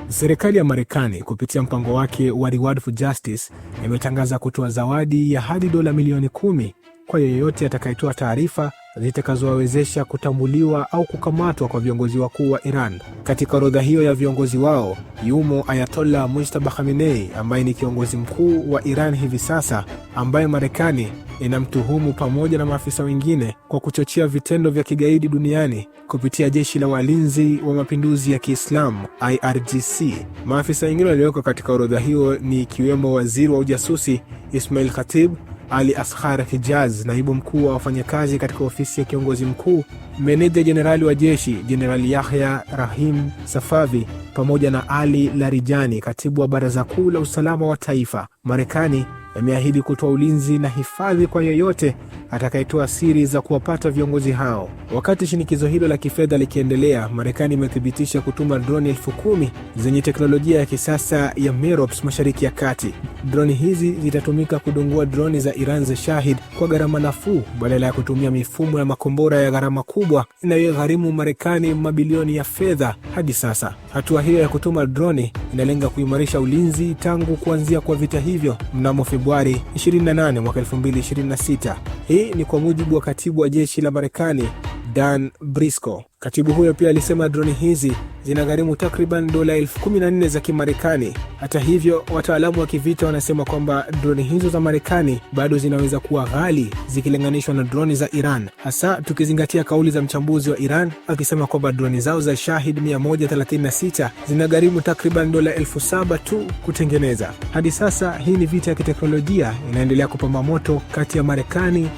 Serikali ya Marekani kupitia mpango wake wa Reward for Justice imetangaza kutoa zawadi ya hadi dola milioni 10 kwa yeyote atakayetoa taarifa zitakazowawezesha kutambuliwa au kukamatwa kwa viongozi wakuu wa Iran. Katika orodha hiyo ya viongozi wao yumo Ayatollah Mujtaba Khamenei ambaye ni kiongozi mkuu wa Iran hivi sasa, ambaye Marekani inamtuhumu pamoja na maafisa wengine kwa kuchochea vitendo vya kigaidi duniani kupitia jeshi la walinzi wa mapinduzi ya Kiislamu, IRGC. Maafisa wengine waliowekwa katika orodha hiyo ni ikiwemo waziri wa ujasusi Ismail Khatib, Ali Asghar Hijaz, naibu mkuu wa wafanyakazi katika ofisi ya kiongozi mkuu, meneja jenerali wa jeshi Jenerali Yahya Rahim Safavi, pamoja na Ali Larijani, katibu wa baraza kuu la usalama wa taifa. Marekani imeahidi kutoa ulinzi na hifadhi kwa yeyote atakayetoa siri za kuwapata viongozi hao. Wakati shinikizo hilo la kifedha likiendelea, Marekani imethibitisha kutuma droni 10,000 zenye teknolojia ya kisasa ya Merops Mashariki ya Kati. Droni hizi zitatumika kudungua droni za Iran za Shahid kwa gharama nafuu badala ya kutumia mifumo ya makombora ya gharama kubwa inayogharimu Marekani mabilioni ya fedha hadi sasa. Hatua hiyo ya kutuma droni inalenga kuimarisha ulinzi tangu kuanzia kwa vita hivyo mnamo Februari 28 mwaka 2026. Hii ni kwa mujibu wa katibu wa jeshi la Marekani, Dan Briscoe. Katibu huyo pia alisema droni hizi zinagharimu takriban dola 14,000 za Kimarekani. Hata hivyo, wataalamu wa kivita wanasema kwamba droni hizo za Marekani bado zinaweza kuwa ghali zikilinganishwa na droni za Iran, hasa tukizingatia kauli za mchambuzi wa Iran akisema kwamba droni zao za Shahid 136 zinagharimu takriban dola 7,000 tu kutengeneza. Hadi sasa hii ni vita ya kiteknolojia inaendelea kupamba moto kati ya Marekani,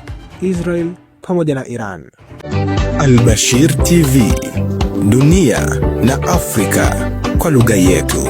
Israel pamoja na Iran. Albashir TV, dunia na Afrika kwa lugha yetu.